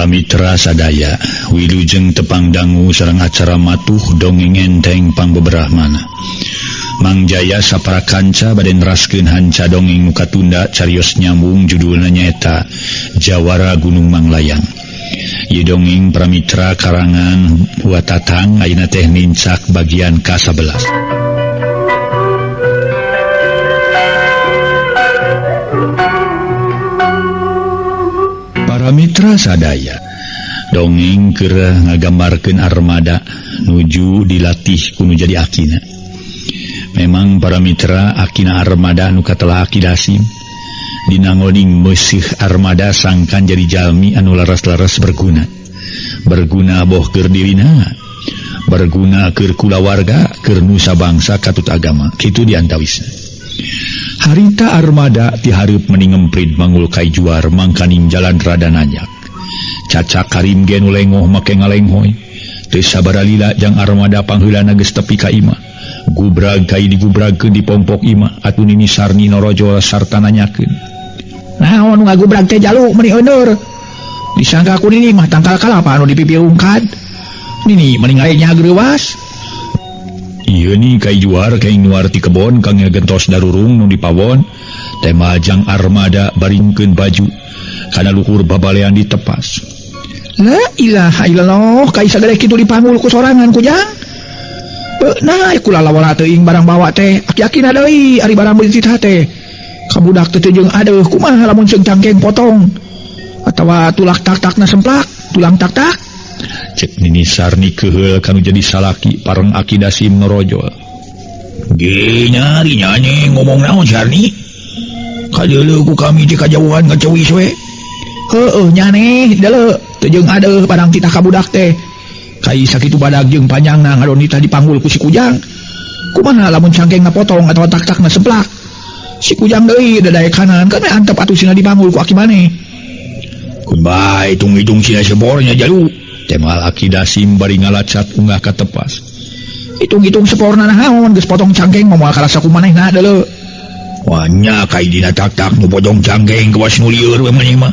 Para mitra sadaya, wilujeng tepang dangu sareng acara matuh dongeng enteng pangbeberahmana. Mang Jaya sapara kanca bade neraskeun hanca dongeng nu katunda carios nyambung judulna nyaeta Jawara Gunung Manglayang. Ieu dongeng para mitra karangan Wa Tatang ayeuna teh nincak bagian ka-11. Para mitra sadaya, dongeng keur ngagambarkeun armada nuju dilatih kudu jadi akina. Memang para mitra akina armada nu katelah Aki Dasim dinangoning meuseuh armada sangkan jadi jalmi anu laras-laras berguna. Berguna boh keur dirina, berguna keur kulawarga, keur nusa bangsa katut agama. Kitu diantawisna. Harita armada tihareup meni ngemprit mangul kai juar mangkaning jalan rada nanjak. Cacak Karim ge nu lengoh make ngalenghoy. Teu sabaralila jang armada pangheulana geus tepi ka imah. Gubrag kai digubragkeun di pompok imah atuh Nini Sarni norojol sarta nanyakeun. Naon nu ngagubrag teh jalu meuni euneur. Disangka ku Nini mah tangkal kalapa anu dipipiungkad. Nini meni ngaenya greuwas. Ieu ni kai juar kaing nuar ti kebon kang gentos darurung nu dipawon. Tema jang armada baringkeun baju kana luhur babalean ditepas. La ilaha illallah, kai sagede kitu dipanggul ku sorangan ku jang. Nah, kula lawala teuing barang bawa teh, aki-akina deui ari barang beuli titah teh. Kabudak teh jeung adeuh kumaha lamun ceung cangkeng potong. Atawa tulak tak-takna semplak, tulang tak-tak. Cek Nini Sarni keheul kanu jadi salaki pareng Aki Dasim norojol. Ge nyari nyane ngomong naon Sarni? Kadeuleu ku kami di kajauhan ngaceuwis we. Heueuh nyane deuleu teu jeung adeuh barang titah kabudak teh. Kai sakitu badag jeung panjangna ngadon nitah dipanggul ku si Kujang. Kumaha lamun cangkeng ngapotong atawa tak-takna semplak. Si Kujang deui dadaek kanan kan antep atuh sina dipanggul ku aki maneh. Kun bae hitung-hitung sina sebornya jalu. Temal Aki Dasim bari ngalacat unggah ka tepas. Hitung-hitung seporna naon geus potong cangkeng mah moal karasa ku manehna deuleu. Wah nya kai dina tak-tak nu potong cangkeng kawas nu lieur we maneh mah.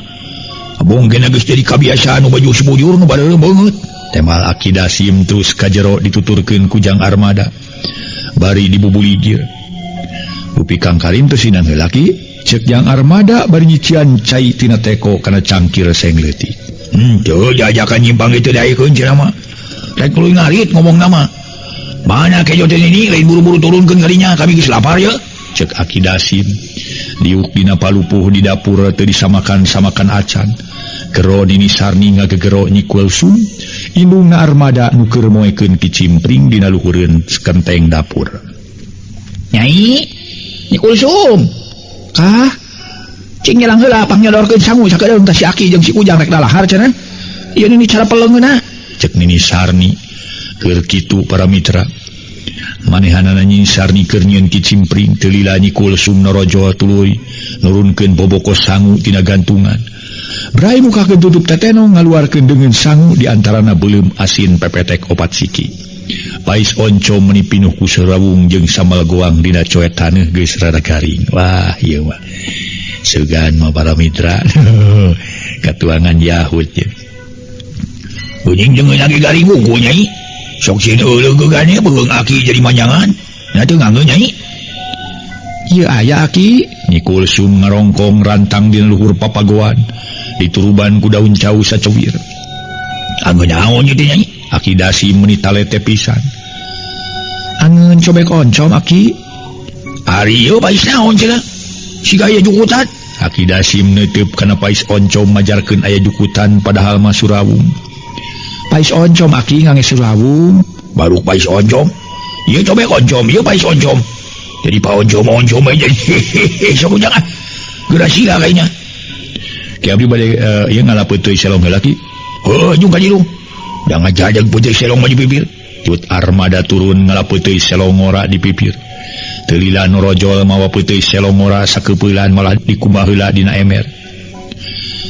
Abong ge geus jadi kabiasaan nu baju sebujur nu bareuleuh beungeut. Temal Aki Dasim terus kajero dituturkeun ku jang armada. Bari dibubuligir. Rupi Kang Karim teu sinang heula ki, ceuk jang armada bari nyician cai tina teko kana cangkir seng leutik. Teu jajakan nyimpang itu daekeun cenah mah. Rek tuluy ngarit ngomong nama. Mana kejo teh nini lain buru-buru turunkeun kalinya kami geus lapar ye. Ceuk Aki Dasim. Diuk dina palupuh di dapur teu disamakan-samakan acan. Gero Nini Sarni ngagegero Nyi Kulsum, indungna armada nu keur moekeun kicimpring dina luhureun kenteng dapur. Nyai, Nyi Kulsum. Kah? Cing nyelang heula pangnyodorkeun sangu sakedeung ka si Aki jeung si Ujang rek dalahar cenah. Ieu nini cara peleungeunna. Cek Nini Sarni. Keur kitu para mitra. Manehanana Nyi Sarni keur nyieun kicimpring teu lila Nyi Kulsum norojol tuluy nurunkeun boboko sangu tina gantungan. Brai mukakeun tutup teteno ngaluarkeun deungeun sangu di antarana beuleum asin pepetek opat siki. Pais oncom meni pinuh ku serawung jeung sambal goang dina coet taneuh geus rada garing. Wah, ieu mah. Sugan mah para mitra. Katuangan Yahud ye. Geuning jeung lagi garing unggul nyai. Sok sieun euleung geugane beuheung aki jadi manjangan. Nya teu nganggeun nyai. Ieu aya aki. Nyi Kulsum ngarongkong rantang dina luhur papagoan. Dituruban ku daun cau sacewir. Anggeun naon ieu teh nyai? Aki Dasim meuni talete pisan. Angeun cobek oncom aki. Ari ieu pais naon cenah? Siga aya jukutan. Aki Dasim neuteub kana pais oncom majarkeun aya jukutan padahal mah surawung. Pais oncom aki ngange surawung. Baru pais oncom. Ieu cobek oncom, ieu pais oncom. Jadi pa oncom-oncom aja. Sok ujang ah. Geura sila kayaknya. Ki abdi bade ieu ngala peuteuy selong heula ki. Heuh jeung ka dieu. Jangan jajang peuteuy selong mah di pipir. Tut armada turun ngala peuteuy selong ngora di pipir. Teu lila norojol mawa peuteuy selong ngora sakeupeulan malah dikumbah heula dina emer.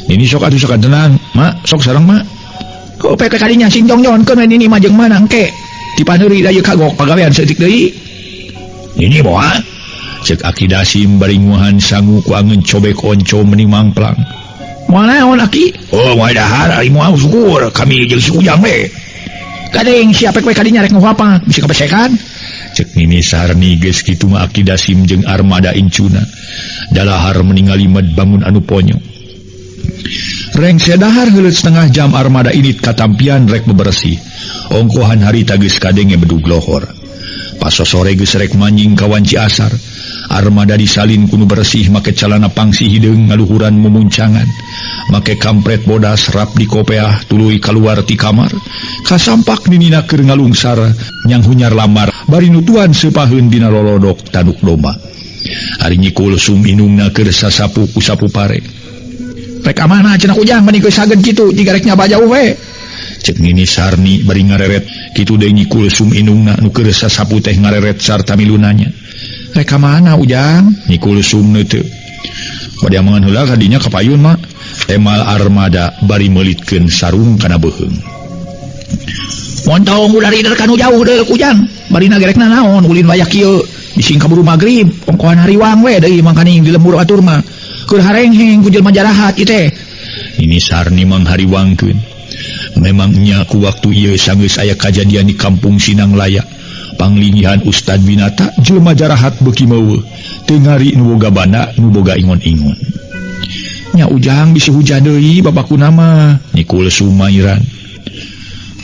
Nini sok atuh sakantenan, Mak, sok sareng Mak. Ku pek kadinya sing jongjonkeun we nini mah jeung mana engke. Dipaneuri da ieu kagok pagawean seutik deui. Nini moal. Cek Aki Dasim bari nguahan sangu ku angeun cobek oncom meni mangplang. Moal naon aki? Oh, moal dahar ari moal syukur kami jeung si Ujang we. Kadeng si Apek we kadinya rek nguhapa, bisi kabesekan. Cek Nini Sarni geus kitu mah Aki Dasim jeung armada incuna. Dalahar meningali med bangun anu ponyo. Rengse dahar heuleut setengah jam armada init katampian rek bebersih. Ongkohan harita geus kadenge bedug lohor. Pasosore geus rek manjing ka wanci asar. Armada disalin kunu bersih make calana pangsi hideung ngaluhuran mumuncangan. Make kampret bodas rap di kopeah tuluy kaluar ti kamar. Kasampak ninina keur ngalungsar nyang hunyar lamar bari nutuan seupaheun dina lolodok tanduk domba. Ari Nyi Kulsum indungna keur sasapu ku sapu pare. Rek ka mana cenah Ujang meni geus sageun kitu jiga rek nyaba jauh we. Cek Nini Sarni bari ngareret kitu deui Nyi Kulsum indungna nu keur sasapu teh ngareret sarta milu nanya. Rek ka mana Ujang? Nyi Kulsum neuteuk. Bade amangan heula ka dinya ka payun mah. Temal armada bari meulitkeun sarung kana beuheung. Montong ulah rider kanu jauh deuk Ujang. Barina gerekna naon ulin wayah kieu. Bising kaburu magrib, ongkohan hariwang we deui mangkaning di lembur atur mah. Keur harengheng ku jelema jarahat ieu teh. Nini Sarni manghariwangkeun. Memang nya ku waktu ieu sanggeus aya kajadian di kampung Sinang Laya. Panglingihan Ustad Winata jelema jarahat beuki meuweuh. Teu ngari nu boga banda nu boga ingon-ingon. Nya Ujang bisi hujan deui bapakuna mah. Nyi Kulsum mairan.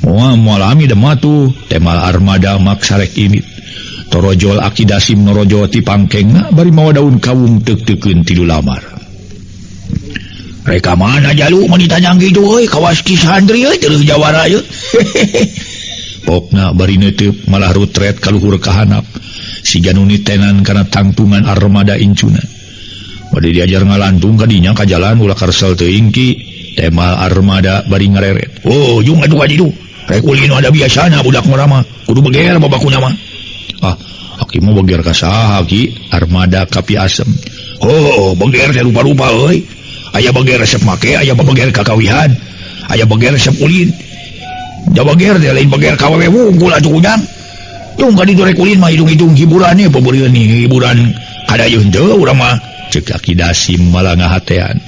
Moal moal ami demah tuh temal armada maksa rek init. Torojol Aki Dasim norojol ti pangkengna bari mawa daun kawung teuk-teukeun tilu lamar. Rek ka mana jalu mun ditanyang kitu euy kawas Ki Sandri euy teueuh jawara ieu. Pokna bari neuteub malah rutret ka luhur ka handap. Siga nu nitenan kana tangtungan armada incuna. Bade diajar ngalantung ka dinya ka jalan ulah karesel teuing ki. Temal armada bari ngareret. Oh, jung atuh ka ditu. Rek ulin ada biasana budak ngora mah. Kudu beger babakuna mah. Ah, aki mah beger ka saha ki? Armada kapi asem. Oh, beger teh rupa-rupa euy. Aya beger resep make, aya beger kakawihan. Aya beger resep ulin. Da beger teh lain beger ka wewe wungkul atuh Ujang. Jung ka ditu rek ulin mah hidung-hidung hiburan nih pebeureun nih hiburan kadayeun teu urang mah. Cek Aki Dasim malah ngahatean.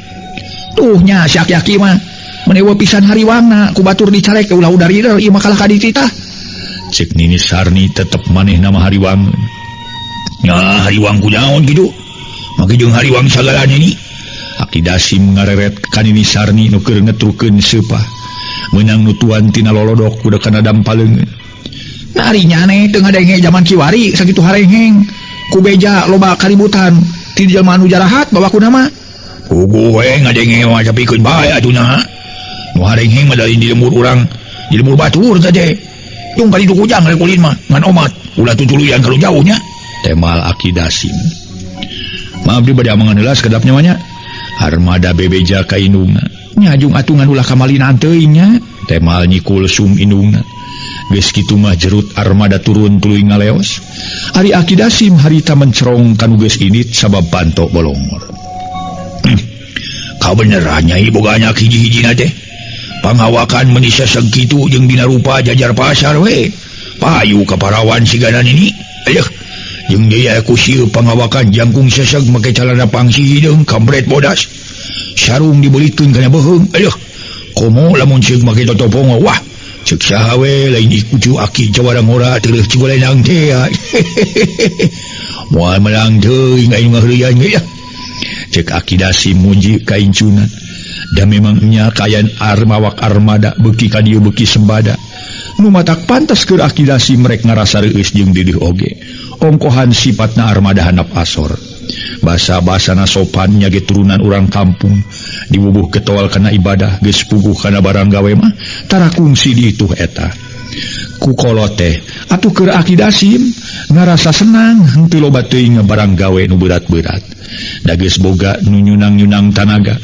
Tuh nya si aki-aki mah menewa pisan hariwangna ku batur dicarek ulah udar ieu mah kalah ka dititah. Cek Nini Sarni tetep manehna mah hariwang. Nya hariwang ku naon kitu? Make jeung hariwang sagalana ini. Aki Dasim ngareret ka Nini Sarni nu keur ngetrukeun seupah. Meunang nutuan tina lolodok kuda kana dampaleungeun. Nari nyane teu ngadenge jaman kiwari sakitu harengheng. Ku beja loba kaributan. Ti jelema anu jarahat bawa ku nama. Puguh we ngadenge mah sapikeun bae atuh na. Nu harengheng mah lain di lembur urang, di lembur batur teh teh. Jung kali itu kujang rek ulin mah ngan omat ulah tutuluyan kalau jauhnya. Temal Aki Dasim. Maaf di bade amangan heula sakedap nya mah nya. Armada bebeja ka indungna. Nya jung atungan ulah kamalinan teuing nya. Temal Nyi Kulsum indungna. Geus kitu mah jerut armada turun tuluy ngaleos. Ari Aki Dasim harita mencerong kanu geus init sabab panto bolongor. Kabeneran nyai boga anak hiji-hijina teh. Pangawakan meni seseg kitu jeung dina rupa jajar pasar we. Payu ka parawan sigana nini. Ayeuh. Jeung deui aya ku sieu pangawakan jangkung seseg make calana pangsi hideung kampret bodas. Sarung dibelitkeun kana beuheung. Ayeuh. Komo lamun ceuk make totopongo wah. Ceuk saha we lain ikucu aki jawara ngora tereuh cigolenang teh. Moal melang teuing aing ngaheureuyan ge ya. Cek Aki Dasim muji ka incuna. Da memang nya kayan armawak armada beuki ka dieu beuki sembada. Nu matak pantes keur Aki Dasim rek ngarasa reueus jeung didih oge. Ongkohan sifatna armada handap asor. Basa-basana sopan nya ge turunan urang kampung. Diwubuh ketol kana ibadah geus puguh kana barang gawe mah tara kungsi diituh eta. Ku kolot teh atuh keur Aki Dasim ngarasa senang henteu loba teuing barang gawe nu berat-berat. Da geus boga nu nyunang-nyunang tanaga.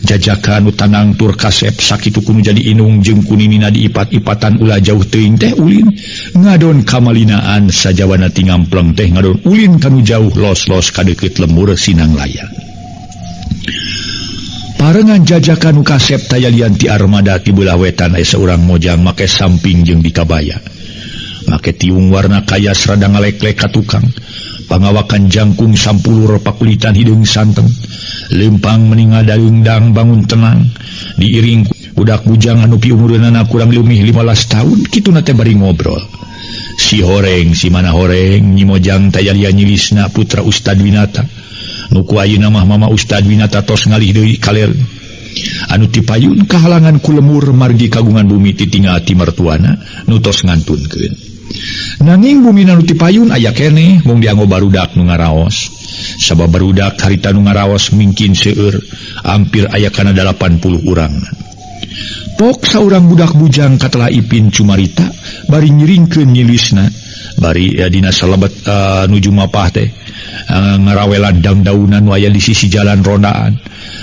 Jajakan nu tanang tur kasep sakitu kudu jadi inung jeung kuninina diipat-ipatan ulah jauh teuing teh ulin ngadon kamalinaan sajawana ti ngampleng teh ngadon ulin kanu jauh los-los ka deukeut lembur Sinang Laya. Parengan jajakan nu kasep tayalian ti armada ti beulah wetan aya saurang mojang make samping jeung dikabaya. Make tiung warna kayas rada ngaleklek ka tukang. Pangawakan jangkung sampulur pakulitan hideung santeng. Lempang meninga daeungdang bangun tenang. Diiring budak bujang anu piumureunana kurang leuwih 15 tahun kituna teh bari ngobrol. Si horeng si mana horeng Nyi Mojang tayalia nyilisna putra Ustad Winata. Nu ku ayeuna mah mama Ustad Winata tos ngalih deui kaler. Anu tipayun kahalangan ku lemur margi kagungan bumi titinggal ti mertuana nu tos ngantunkeun. Nanging bumi nu tipayun aya keneh mung dianggo barudak nu ngaraos. Sabab barudak harita nu ngaraos mingkin seueur hampir aya kana 80 urang. Pok saurang budak bujang katelah Ipin cumarita bari nyiringkeun nyilisna bari ya dina salebet nuju mapah teh ngarawelan daun-daunan nu aya di sisi jalan rondaan.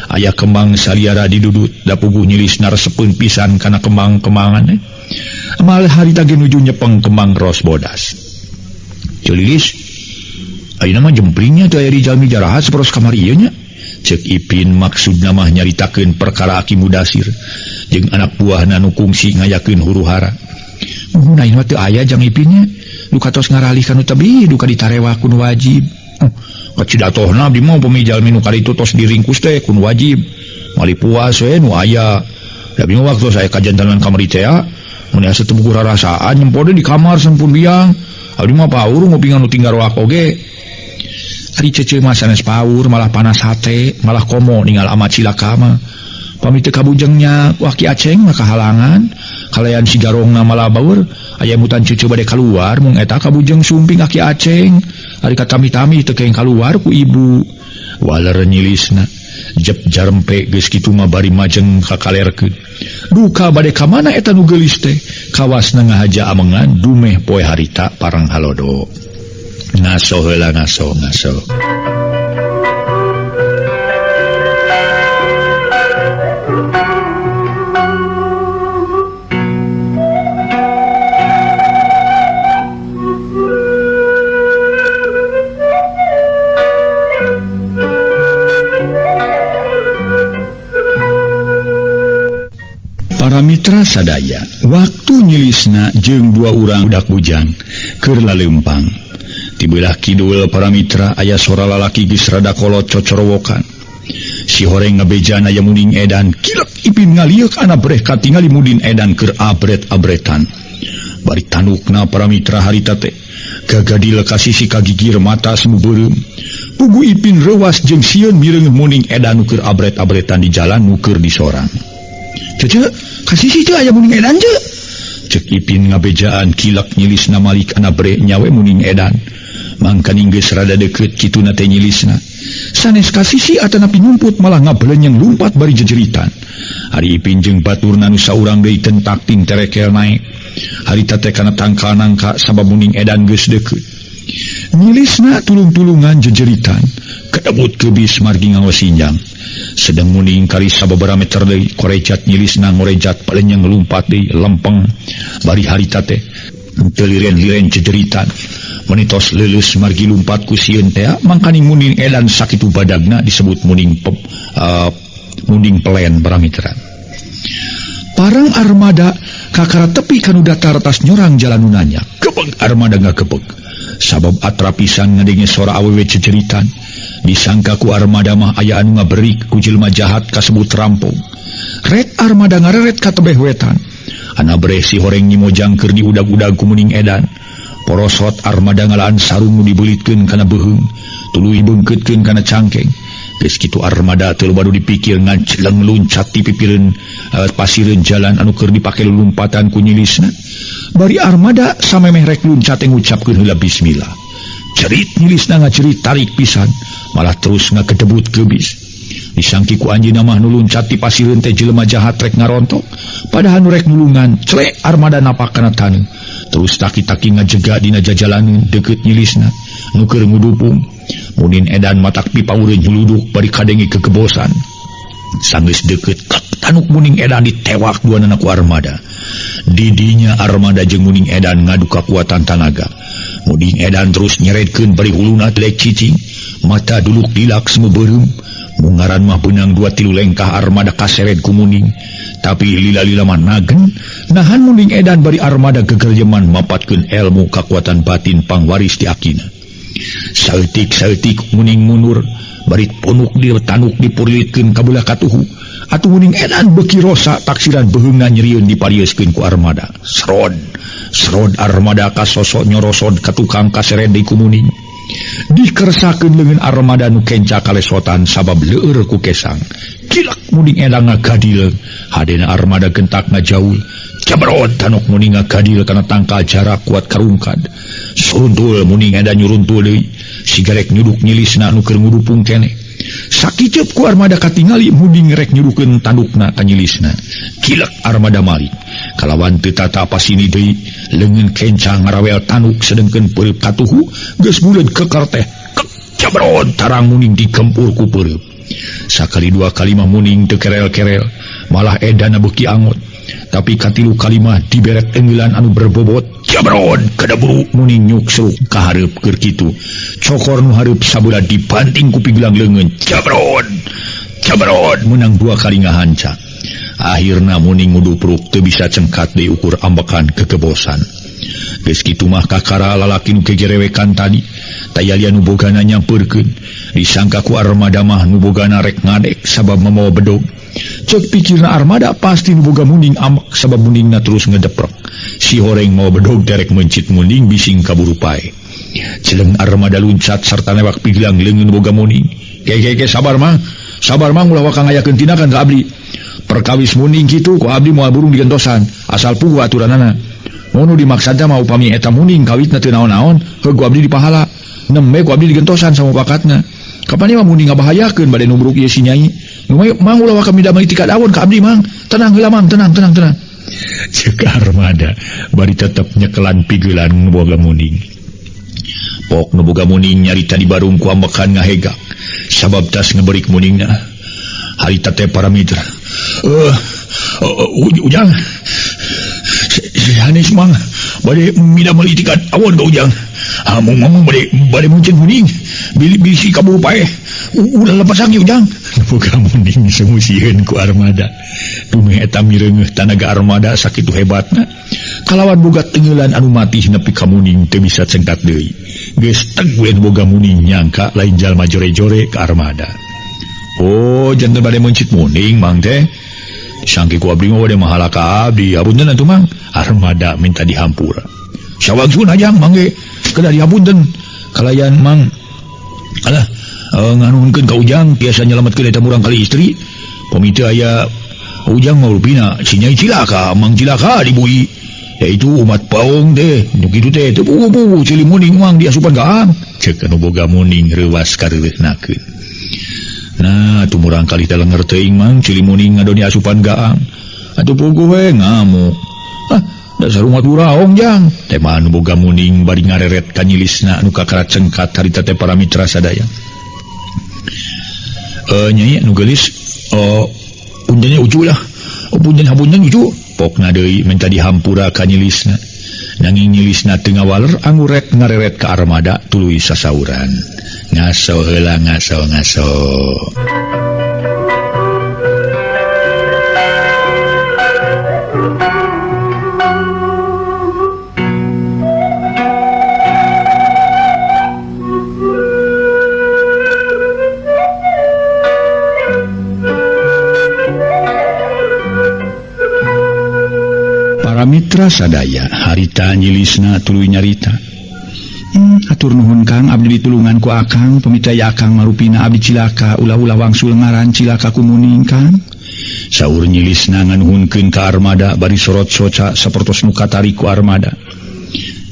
Aya kembang saliara didudut da puguh nyilisna resepeun pisan kana kembang-kembangan. Malah harita ge nuju nyepeng kembang ros bodas. Ceulilis ayeuna mah jemplingnya teu aya di jalmi jarahat saperos kamari ieu nya. Cek Ipin maksudna mah nyaritakeun perkara Aki Mudasir jeung anak buahna nu kungsi ngayakeun huru-hara. Muhun ayeuna mah teu aya jang Ipinnya. Duka tos ngaralih ka nu tebih duka ditarewa ku nu wajib. Kacidatohna abdi mah upami jalmi nu karitu tos diringkus teh ku nu wajib. Mali puas we nu aya. Da abdi mah waktu saya kajantanan kamari teh mun asa teu buku rarasaan nyempo deui di kamar sampun biang. Abdi mah paur ngopi nganu tinggal roak oge. Ari cece mah sanes paur malah panas hate malah komo ninggal amat cilaka mah. Pami teu kabujengnya ku Aki Aceng mah kahalangan kalayan si garongna malah baur aya mutan cece bade kaluar mung eta kabujeng sumping Aki Aceng. Ari katami-tami teu keng kaluar ku ibu. Waler nyilisna jep jarempe geus kitu mah bari majeng kakalerkeun. Duka bade ka mana eta nu geulis teh kawasna ngahaja amengan dumeh poe harita parang halodo. Ngaso heula ngaso ngaso. Para mitra sadaya, waktu nyilisna jeung dua urang budak bujang keur laleumpang. Tibelah kidul para mitra aya sora lalaki geus rada kolot cocorowokan. Si horeng ngabejana aya muning edan, kilek Ipin ngalieuk ana breh katingali mudin edan keur abret-abretan. Bari tanukna para mitra harita teh gagadil ka sisi kagigir mata semu beureum. Pugu Ipin reuwas jeung sieun mireung muning edan nu keur abret-abretan di jalan nu keur disorang. Cece, ka sisi teh aya muning edan ce. Cek Ipin ngabejaan kilek nyilisna malik ana breh nyawe muning edan. Mangkaning geus rada deukeut kituna teh nyilisna. Sanes ka sisi atanapi nyumput malah ngabelenyeng lumpat bari jejeritan. Ari Ipin jeung baturna nu saurang deui tentak ting terekel naek. Harita teh kana tangkal nangka sabab muning edan geus deukeut. Nyilisna tulung-tulungan jejeritan. Kedebut keubis margi nganggo sinjang. Sedang muning kali sababaraha meter deui korejat nyilisna ngorejat palenyeng lumpat deui lempeng bari harita teh teu liren-liren jejeritan. Menitos leuleus margi lumpat ku sieun teh mangkaning muning edan sakitu badagna disebut muning muning pelen para mitra. Parang armada kakara tepi kanu datar tas nyorang jalan nu nanya. Kebeg armada ngakebeg. Sabab atrapisan ngadenge sora awewe ceceritan. Disangka ku armada mah aya anu ngaberik ku jelema jahat kasebut rampung. Ret armada ngareret ka tebeh wetan. Ana breh si horeng Nyi Mojang keur diudag-udag ku muning edan. Porosot armada ngalaan sarung nu dibeulitkeun kana beuheung, tuluy beungkeutkeun kana cangkeng. Geus kitu armada teu loba nu dipikir ngan celeng luncat ti pipireun pasireun jalan anu keur dipake lulumpatan ku nyilisna. Bari armada samemeh rek luncat teh ngucapkeun heula bismillah. Cerit nyilisna ngacerit tarik pisan, malah terus ngakedebut keubis. Disangki ku anjeunna mah nu luncat ti pasireun teh jelema jahat rek ngarontok, padahal nu rek nulungan celek armada napak kana taneuh. Terus taki-taki ngajega dina jajalaneun deukeut nyilisna nu keur ngudupung. Munin edan matak pipaureun nyuluduk bari kadenge kekebosan. Sanggeus deukeut tanuk muning edan ditewak duanana ku armada. Didinya armada jeung muning edan ngadu kakuatan tanaga. Muning edan terus nyeretkeun bari huluna telek cicing, mata duluk dilak semu beureum. Mungaran mah beunang 2-3 lengkah armada kaseret ku muning. Tapi lila-lila mah nagen, nahan muning edan bari armada gegerjeman mapatkeun ilmu kakuatan batin pangwaris ti akina. Saeutik-saeutik muning mundur bari punuk di tanuk dipurlitkeun ka belah katuhu. Atuh muning edan beuki rosa taksiran beuheungna nyerieun diparieuskeun ku armada. Srod srod armada kasosok nyorosod ka tukang kaseret deui ku muning. Dikersakeun leungeun armada nu kenca kalesotan sabab leur ku kesang. Kilak muning edang ngagadil, hadena armada gentak ngajaul. Cabrod tanuk muning ngagadil kana tangkal jarak kuat karungkad. Suruntul muning edan nyuruntul deui, sigarek nyuduk nyilisna nu keur ngudupung keneh. Sakiceup ku armada katingali muning rek nyudukeun tandukna ka nyilisna. Kilak armada malik. Kalawan teu tata pasini deui, leungeun kenca ngarawel tanuk sedengkeun peureub katuhu geus buleud keker teh. Cabrod tarang muning digempur ku peureub. Sakali dua kali mah muning teu kerel-kerel, malah edana beuki angot. Tapi katilu kalimah diberet enggelan anu berbobot. Cabrod kadaburu muning nyuksruk ka hareup keur kitu. Cokor nu hareup sabeula dibanting ku pigelang leungeun. Cabrod cabrod menang dua kali ngahanca. Akhirna muning ngudupruk teu bisa cengkat deui ukur ambekan kekebosan. Geus kitu mah kakara lalaki nu kegerewekan tadi taya nu bogana nyampeurkeun. Disangka ku armada mah nu bogana rek ngadek sabab mamawa bedog. Cek pikirna armada pasti nu boga muning amek sabab muningna terus ngedeprek. Si horeng mawa bedog derek mencit muning bising kaburu pae. Celeng armada luncat sarta newak pigelang leungeun boga muning. Ke sabar mang, sabar mang ulah waka ngayakeun tindakan ka abdi. Perkawis muning kitu ku abdi moal burung digentosan, asal puguh aturanana. Mono dimaksad mah upami eta muning kawitna teu naon-naon, heuh ku abdi dipahala. Nembe ku abdi digentosan samupakatna. Kapan mah muning ngabahayakeun bade nubruk ieu si nyai. Nu mang ulah waka midamel itikat awon ka abdi mang. Tenang heula mang, tenang tenang tenang. Ceuk armada bari tetep nyekelan pigelan nu boga muning. Pok nu boga muning nyarita di barung ku ambekan ngahegak sabab tas ngeberik muningna. Harita teh para mitra. Ujang. Si Hanis mang bade midamel itikat awon ka ujang. Amung mamung bade muncing muning. Bili si kaburu paeh. Ulah lepas lagi ujang. Boga muning semusieun ku armada. Dumeh eta mireungeuh tanaga armada sakitu hebatna. Kalawan boga tengeulan anu matih nepi ka muning teu bisa cengkat deui. Geus teg we boga muning nyangka lain jalma jore-jore ka armada. Oh, janten bade mencit muning mang teh. Sangki ku abdi mah bade mahala ka abdi. Apunten atuh mang. Armada minta dihampura. Sawangsun ajang mangge kedah dihapunten. Kalayan mang alah nganuhunkeun ka ujang tiasa nyelametkeun eta murang kali istri. Pami teu aya ujang mah rupina si nyai cilaka mang cilaka dibui. Yaitu umat paung teh nu kitu teh teu puguh-puguh ceuli muning mang diasupan ka ang. Ceuk anu boga muning reuwas kareuweuhnakeun. Nah, atuh murang kali teh lenger teuing mang ceuli muning ngadon diasupan gaang. Atuh puguh we ngamuk. Ah, dasar umat buraong jang. Teh mah anu boga muning bari ngareret ka nyilisna anu kakara cengkat harita teh para mitra sadaya. Nyai nu geulis puntennya ucu lah. Oh, punten hapunten ucu. Pokna deui minta dihampura ka nyilisna. Nanging nyilisna teu ngawaler angurek ngareret ka armada tuluy sasauran. Ngaso heula ngaso ngaso. Para mitra sadaya harita nyilisna tuluy nyarita. Atur nuhun Kang abdi ditulungan ku Akang pamita Akang marupina abdi cilaka ulah-ulah wangsul ngaran cilaka ku muning Kang. Saur nyilisna nganuhunkeun ka armada bari sorot soca sapertos nu katarik ku armada.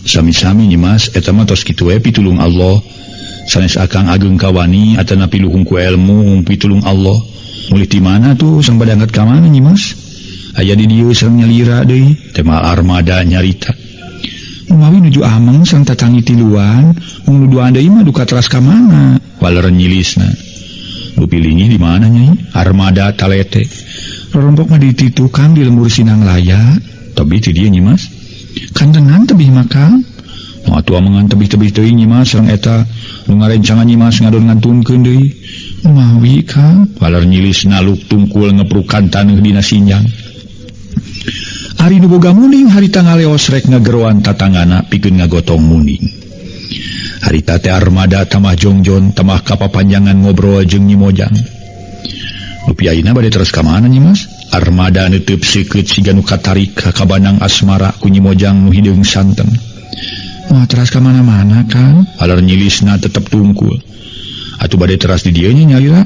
Sami-sami nyimas eta mah tos kitu we pitulung Allah. Sanes Akang ageung kawani atanapi luhung ku elmu pitulung Allah. Mulih ti mana tuh sang badangat ka mana nyimas? Aya di dieu sareng nyalira deui tema armada nyarita. Mawi nuju ameng sareng tatangi tiluan, mung nu duaan deui mah duka teras ka mana? Waler nyilisna. Nu pilingih di mana nyai? Armada talete. Rorompok mah di tukang di lembur Sinang Laya. Tebih ti dieu nyimas. Kantenan tebih mah Kang. Nu atuh amengan tebih-tebih teuing nyimas sareng eta nu ngarencangan nyimas ngadon ngantunkeun deui. Mawi Kang. Waler nyilisna luk tungkul ngeprukan taneuh dina sinjang. Ari nu boga muning harita ngaleos rek ngageroan tatangana pikeun ngagotong muning. Harita teh Armada tamah jongjon tamah kapapanjangan ngobrol jeung Nyi Mojang. Dupi ayeuna bade terus ka mana Nyi Mas? Armada neuteub seukeut siga nu katarik ka kabanang asmara ku Nyi Mojang nu hideung santen. Moal teras ka mana-mana Kang. Alar nyilisna tetep tungkul. Atuh bade teras di dieu nya nyalira.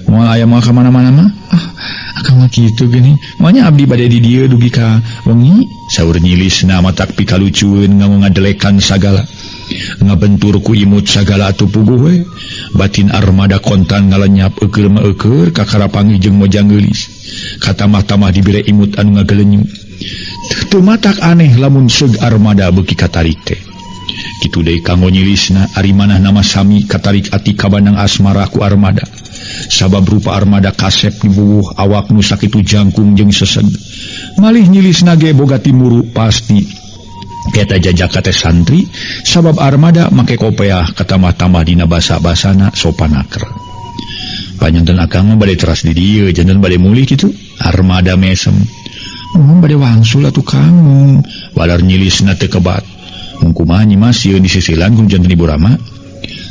Moal aya moal ka mana-mana mah. Ah, akang mah kitu geuning. Moalnya abdi bade di dieu dugi ka wengi. Saur nyilisna matak pikalucueun nganggo ngadelekan sagala. Ngabentur ku imut sagala atuh puguh we. Batin Armada kontan ngalenyap eukeur mah eukeur kakara panggih jeung Mojang geulis. Katamah-tamah dibere imut anu ngagelenyu. Teu matak aneh lamun seug Armada beuki katarik teh. Kitu deui kanggo nyilisna ari manah nama sami katarik ati kabanang asmara ku Armada. Sabab rupa Armada kasep dibuwuh awak nu sakitu jangkung jeung seseg. Malih nyilisna ge boga timuru pasti. Eta jajaka teh santri sabab Armada make kopeah katamah-tamah dina basa-basana sopan aker. Panyanten akang mah bade teras di dieu janten bade mulih kitu. Armada mesem. Mun bade wangsul atuh Kang. Walar nyilisna teu kebat. Mun kumaha Nyi Mas sieun disisilan ku janten Ibu Rama?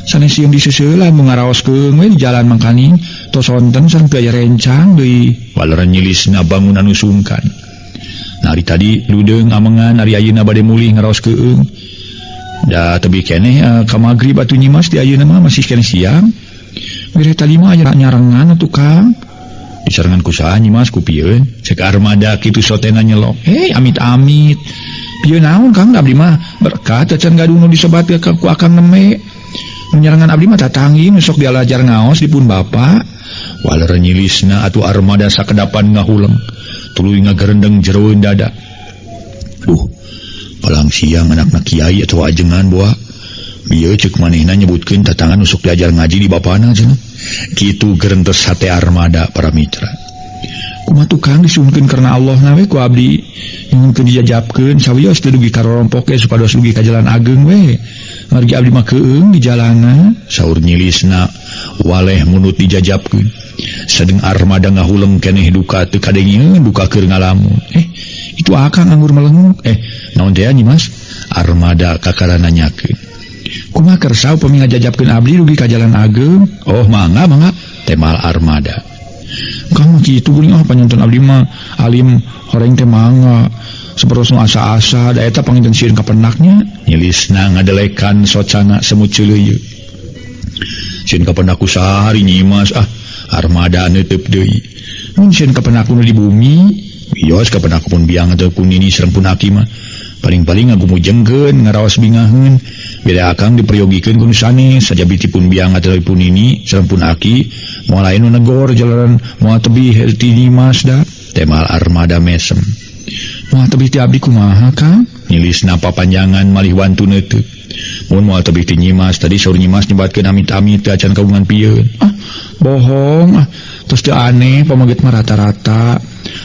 Sanes sieun disisilan mun ngaraoskeun we di jalan mangkaning tos sonten sareng teu aya rencang deui. Walar nyilisna bangun anu sungkan. Nah, ari tadi ludeung amengan ari ayeuna bade mulih ngaraos keueung. Da tebih keneh ka magrib atuh Nyi Mas di ayeuna mah masih keneh siang. Bere tadi mah aya nyarengan atuh Kang. Disarengan ku saha Nyi Mas ku pieun? Cek Armada kitu sotena nyelok. Amit-amit. Pieun naon Kang abdi mah berkat acan gaduh nu disebat ka ku akang neme. Nyarengan abdi mah tatanggi nu sok dialajar ngaos di pun bapa. Waler nyilisna atuh Armada sakedapan ngahuleng. Tuluy ngagerendeng jeroeun dada. Duh, palang siang anakna kiai atawa ajengan boa. Bieu ceuk manehna nyebutkeun tatangan nu sok diajar ngaji di bapana cenah. Kitu gerentes hate Armada para mitra. Kumaha tukang disuhunkeun karena Allah na we ku abdi nyuhunkeun dijajabkeun sawios teu dugi ka rorompok ge supados dugi ka jalan ageung we. Margi abdi mah keueung di jalanan. Saur nyilisna waleh munut dijajabkeun. Sadeng Armada ngahuleng keneh duka teu kadengieun duka keur ngalamun. Itu akang anggur melenguk. Naon teh Nyi Mas? Armada kakara nanyakeun. Kumaha kersa upami ngajajabkeun abdi dugi ka jalan ageung? Oh, mangga mangga temal Armada. Kang kitu geuning ah panyanten abdi mah alim horeng teh mangga. Sapertos nu asa-asa da eta panginten sieun ka penaknya. Nyilisna ngadelekan socana semut ceuleuyeut. Sieun ka penak ku saha ari Nyi Mas? Ah, Armada neuteub deui. Mun sieun ka penak nu di bumi, wios ka penak pun biang atau pun nini sareng pun aki mah. Paling-paling ngagumujengkeun ngaraos bingaheun. Beda akang diperyogikeun ku nu sanes sajabi ti pun biang atau pun nini sareng pun aki moal aya nu negor jalaran moal tebih ti Nyi Mas da. Temal Armada mesem. Moal tebih ti abdi kumaha Kang? Nyilisna papanjangan malih wantu neuteuk. Mun moal tebih ti Nyi Mas tadi saur Nyi Mas nyebatkeun amit-amit teu acan kagungan pieun. Ah, bohong ah. Tos teu aneh pamaget mah rata-rata.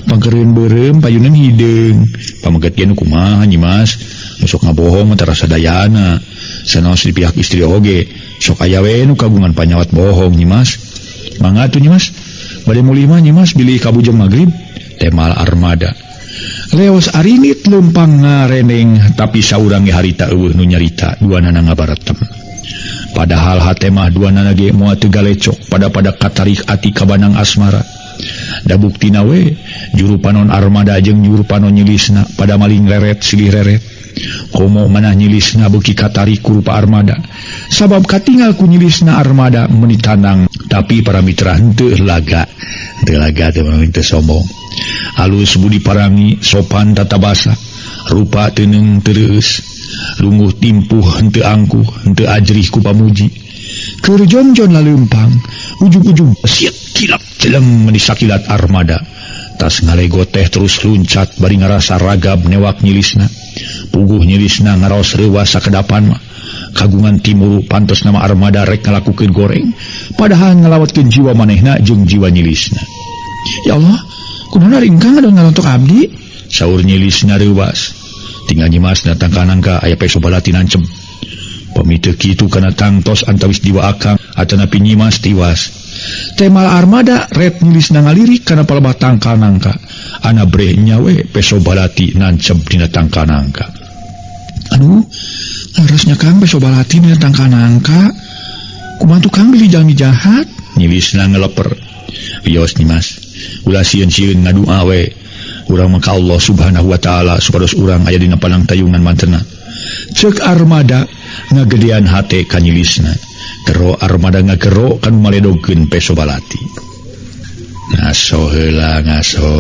Pangkeureun beureum payuneun hideung. Pamaget ge nu kumaha Nyi Mas? Nu sok ngabohong mah tarasa dayana. Sanaos di pihak istri oge sok aya we nu kagungan panyawat bohong Nyi Mas. Mangga atuh Nyi Mas. Bade mulih mah Nyi Mas bilih kabujeng magrib. Temal Armada. Leos arinit leumpang ngareneng tapi saurang ge harita eueuh nu nyarita duanana ngabaretem. Padahal hate mah duanana ge moal teu galecok pada-pada katarik ati kabanang asmara. Da buktina we juru panon Armada jeung juru panon nyilisna pada maling reret silih reret. Komo manah nyilisna beuki katarik ku rupa Armada. Sabab katingal ku nyilisna Armada meuni tanang tapi para mitra henteu laga. Henteu laga teh mah teu sombong. Alus budi parangi sopan tata basa rupa teuneung teu reueus lungguh timpuh henteu angkuh henteu ajrih ku pamuji. Keur jonjon laleumpang ujung-ujung siet kilap celeng meuni sakilat Armada. Tas ngalego teh terus luncat bari ngarasa ragab newak nyilisna. Puguh nyilisna ngaraos reuwas sakedapan mah. Kagungan timuru pantes nama Armada rek ngalakukeun goreng padahal ngalawatkeun jiwa manehna jeung jiwa nyilisna. Ya Allah, kunaon ari engkang anu ngalontok abdi? Saur nyilisna reuwas. Tinggal Nyi Mas datang ka nangka aya peso balati nancem. Pami teu kitu kana tangtos antawis jiwa akang atanapi Nyi Mas tiwas. Temal Armada ret nyilisna ngalirik kana palebah tangkal nangka. Ana breh nyawe peso balati nancem dina tangkal nangka. Aduh, Harusnya Kang peso balati dina tangkal nangka. Kumaha tuh Kang beli jalmi jahat? Nyilisna ngeleper. Wios Nyimas, ulah sieun-sieun ngadua we. Urang mah ka Allah Subhanahu wa taala supados urang aya dina panangtayungan mantena. Ceuk Armada ngagedean hate ka nyilisna. Tero Armada ngagero kanu maledogkeun peso balati. Ngaso heula ngaso.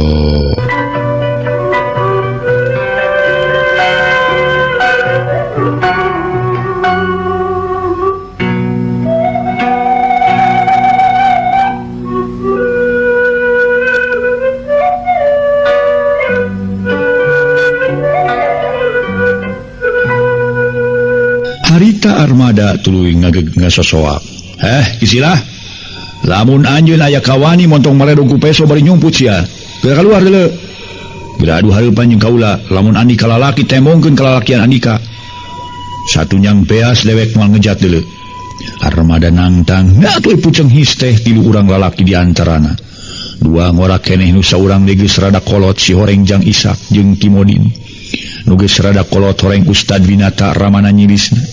Harita Armada tuluy ngasosoak. Kisilah. Lamun anjeun aya kawani montong maledog ku peso bari nyumput sia. Geura kaluar deuleu. Geura adu hareupan jeung kaula, lamun andika lalaki tembongkeun kalalakian andika. Satunyang beas dewek moal ngejat deuleu. Armada nangtang, atuh puceng his teh tilu urang lalaki di antarana. Dua ngora keneh nu saurang deui geus rada kolot si horeng Jang Isak jeung Ki Modin. Nu geus rada kolot horeng Ustad Winata ramana nyilisna.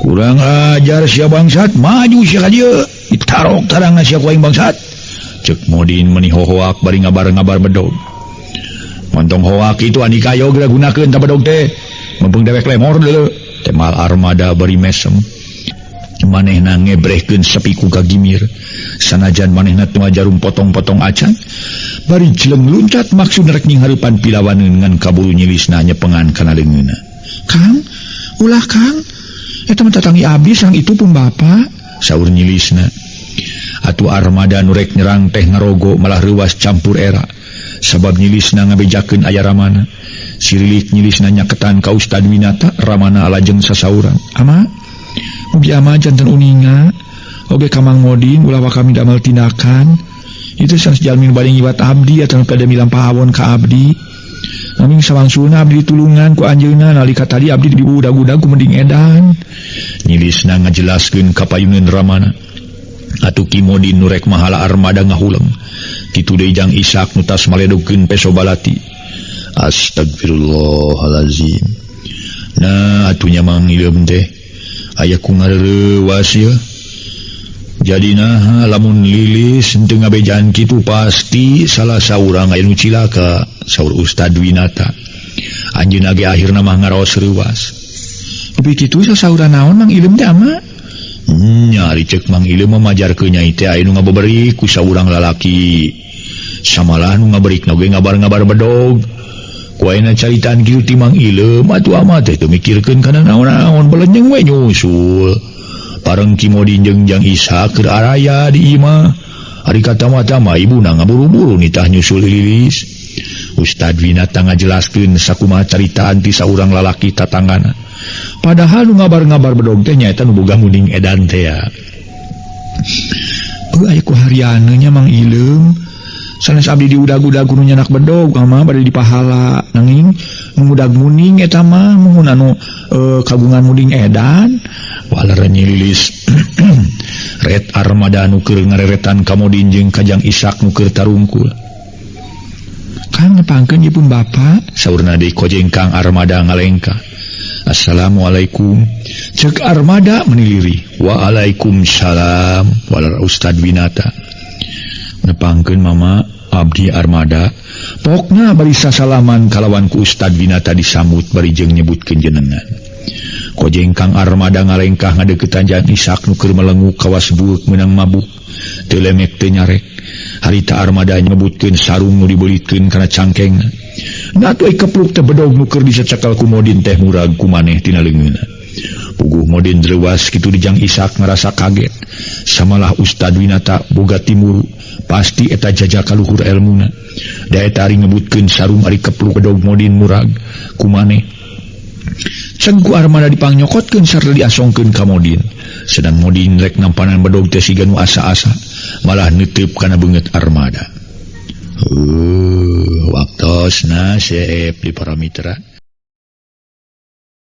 Kurang ajar sia bangsat, maju sia ka dieu. Ditarok tarangna sia ku aing bangsat. Ceuk Modin meuni hohoak bari ngabar-ngabar bedog. Montong hoak itu andika yo geura gunakeun ta bedog teh. Mumpung dewek lemor deuleu. Temal Armada bari mesem. Manehna ngebrehkeun sepi ku kagimir. Sanajan manehna teu jarum potong-potong acan, bari jeleng luncat maksud rek nyinghareupan pilawaneun ngan kaburu nyilisna nyepengan kana leungeunna. Kang, ulah Kang. Eta mah tatangi abdi sareng itu pun bapa, saur nyilisna. Atuh Armada nu rek nyerang teh ngarogo malah reuwas campur era. Sabab nyilisna ngabejakeun aya ramana. Sirilik nyilisna nyaketan ka Ustad Winata, ramana lajeng sasauran. Ama, mugi ama janten uninga, oge ka Mang Modin ulah wakami damel tindakan. Itu sanes jalmi nu bade ngiwat abdi atawa bade milampah awon ka abdi. Nanging sawangsulna abdi ditulungan ku anjeunna nalika tadi abdi diudag-udag ku mending edan. Nyilisna ngajelaskeun ka payuneun ramana. Atuh Ki Modin nu rek mahala Armada ngahuleng. Kitu deui Jang Isak nu tas maledogkeun peso balati. Astagfirullahalazim. Nah atuh nya Mang Ileum teh aya ku ngareurewas ieu. Jadi naha lamun lilis henteu ngabejaan kitu pasti salah saurang aya nu cilaka, saur Ustad Winata. Anjeunna ge akhirna mah ngaraos reuwas. Tapi kitu sasauran naon Mang Ileum teh ama? Nya ari ceuk Mang Ileum mah majarkeun nyai teh aya nu ngabeberi ku saurang lalaki. Samalah nu ngaberikna ge ngabar-ngabar bedog. Ku ayeuna caritaan kitu ti Mang Ileum atuh ama teh teu mikirkeun kana naon-naon belenyeng we nyusul. Pareng Ki Modin jeung Jang Ishak keur araya di imah. Ari kata-mata mah ibuna ngaburu-buru nitah nyusul lilis. Ustad Winata ngajelaskeun sakumaha caritaan ti saurang lalaki tatanggana. Padahal nu ngabar-ngabar bedog teh nyaeta nu boga munding edan teh ya. Aya ku harianeun nya Mang Ileum. Sanes abdi diudag-udag ku nu nyanak bedog mah bade dipahala. Nanging nu ngudag muning eta mah mun anu kagungan munding edan. Waler nyililis. Red Armada nu keur ngareretan ka Modin jeung ka Jang Isak nu keur tarungkul. Kang nepangkeun ieu pun bapa, saurna deui kojeng Kang Armada ngalengkah. Assalamualaikum. Ceuk Armada meniliri. Waalaikumsalam. Waler Ustad Winata. Nepangkeun mama abdi Armada. Pokna bari sasalaman kalawan ku Ustad Winata disambut bari jeung nyebutkeun jenengan. Kojeng Kang Armada ngalengkah ngadeukeutan Jang Isak nu keur melenguk kawas bueuk meunang mabuk. Teu lemek teu nyarek. Harita Armada nyebutkeun sarung nu dibelitkeun kana cangkengna. Na atuh kepluk teh bedog nu keur disacekel ku Modin teh murag ku maneh tina leungeunna. Puguh Modin reuwas kitu di Jang Isak ngarasa kaget. Samalah Ustad Winata boga timuru, pasti eta jajak kaluhur elmuna. Da eta ari ngebutkeun sarung ari kepluk bedog Modin murag ku maneh. Cengku Armada dipangnyokotkun sarta diasongkeun ka Modin. Sedang Modin rek nampanan bedog teh siga nu asa-asa, malah neuteub kana beungeut Armada. Waktosna seep di para mitra.